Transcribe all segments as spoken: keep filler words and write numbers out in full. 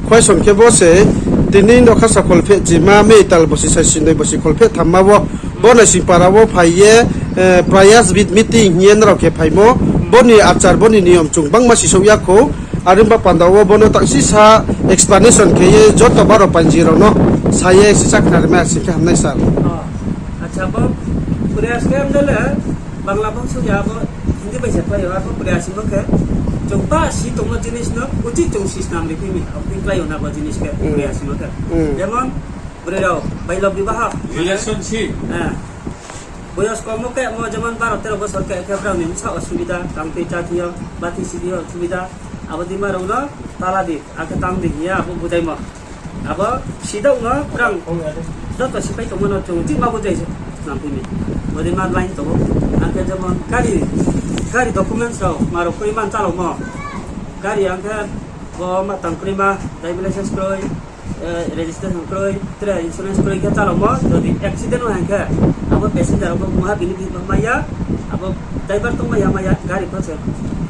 Question khe bo se, tini no khasa kholpheh chima May tal bosi saisi noi bosi kholpheh thamma wo, bo Naisingpara wo phai ye, eh, Prayas Bid meeting hing ye nrao khe phaimo, bo ni achar, bo ni niyom chung bangma sisouh ya khou, are ong ba panda wo bo no tangsisa explanation khe ye joto baro panji rao no sa ye sisa khnari mai sing khe hamnai sir. Acha, bo Prayas khe mdele Bangla bangso ya bo Hindi bai se khlai yo, abo Prayas hingmo khe chung ba si tongmo jinis no uchih chung si snam ri phi mi, abo khe khlai yo na bo jinis khe Prayas hingmo khe. Jemon, broi rao bailok bibaho, relationship. Boyos kom wo khe mo jemon baro tero bosor khe, khe brao ni bsa osubida, tang tui chá thing yo, bathi sidi yo osubida, abo dima rao no tala di, akhe tang di hing ye abo bujaimo. Abo sidouh no brang joto sipai tongmo no chung chih ma bujai se snam phi mi. Bodei ma line tong ou. Ang khe jemon gari, gari documents rao ma rao kroi man chálamo. Gari ang khe bo ma tang kroi ma, driving license kroi, eh, registration kroi, tre insurance kroi khe chálamo. Jodi accident ong hing khe abo passenger rao bo mungha bini bini mai ya, abo driver tong mai ya mai ya, gari pho se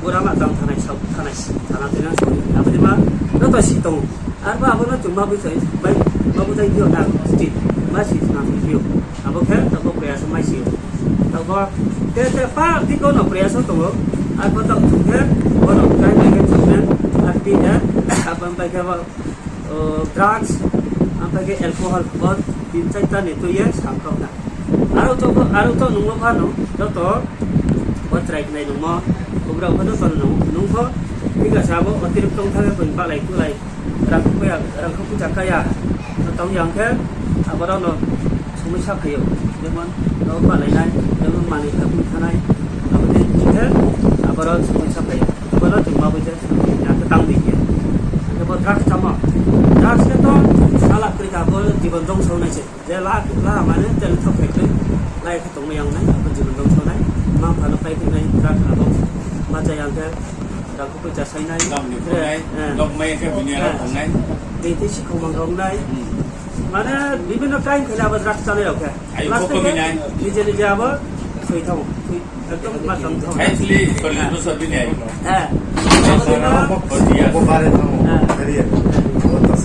pura ma tang thanai, sao thanai, thana thanai sao. Abo dei ma joto si tong ou. Arphuh abo no chung ma bujai, bai, ma bujai phi yo na, state, ma si snam phi ou. Abo khe taoh bo Prayas wo mai si ou. Taoh bo, te, te, pa, ti ko no Prayas wo tong ou. Arphuh taoh chung khe, bo no krai bai khe chung khe, R T F, abo bai khe bo, o, drugs, ampai khe alcohol, bo tin char ta ni tui ye samkau na. Aro to, aro to nung no phano, joto bo chrai khnai nungmo, bugra pho joto nung, nung pho, thik ase abo otirikto ong thang ye bini balai tulai, rangkho poicha, rangkho poicha kaya, tong yang khe, abo rao no somoi sa phai ou, jemon, rao balai nai, jemon manoi kha bung thanai, abo dei khe, abo rao somoi sa phai ou, abo rao chung ma boi je, ya khe tang di khe, khe bo drugs chámo, drugs khe to, sala kroi kha bo jibon dongso nai se. Je la, la mane tel thok khe kroi, lai khe tongmai yang nai, abo jibon dongso nai, mma-mpha no pai khe nai, drug abo, ma cha yang khe, rangkho poicha sai nai, dam ni tre, phunai, eh, dok mai khe bini eh, rao phunai. Tei tei sikhou mang rao nai. Hmm. Mane, bibhinno crime khe abo drug chánai rao khe. Ayu last khe, nije nije abo, soi thang, soi Ekdom ma tang tho. Actually, chollish bosor bini ayu. Heh. Abo dei ma. Forty years. Abo bare thango. Heh. Career.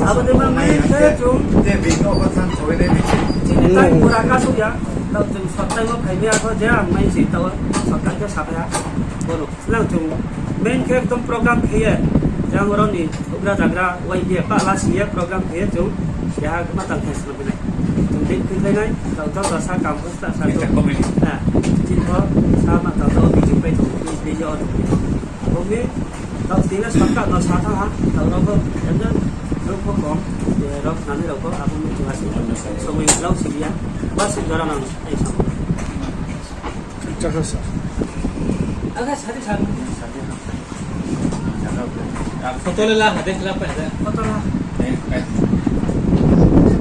Abo dei ma main khe chung. Te bini obo than thoi nai ni. Chini time pura kasuk ya. Tao chung sorkar no phai mi ya kho je ang mai si tao sorkar khe saphai ha. Bono. Nang chung main khe ekdom program khe ye. Jang oro ni ugra jagra Y B A pa la si ye program khe ye chung. Keha ma tang khe Chung date khuikhlai nai, tao joto sa kam pho sa sa tong. Chini pho sa ma tao tao meeting pai tong, tei yo tong. Abo mi, tao tini sorkar no sa thanng ha, tao rao pho, emne, rao pho kom, rao khnanai rao pho, abo mi chung ase, somoi lau si ya, ba si jora nang, ai sa. Chakha sa. Aga sari sa. Photo le la, hade la pa hade. Photo la. Eh, eh.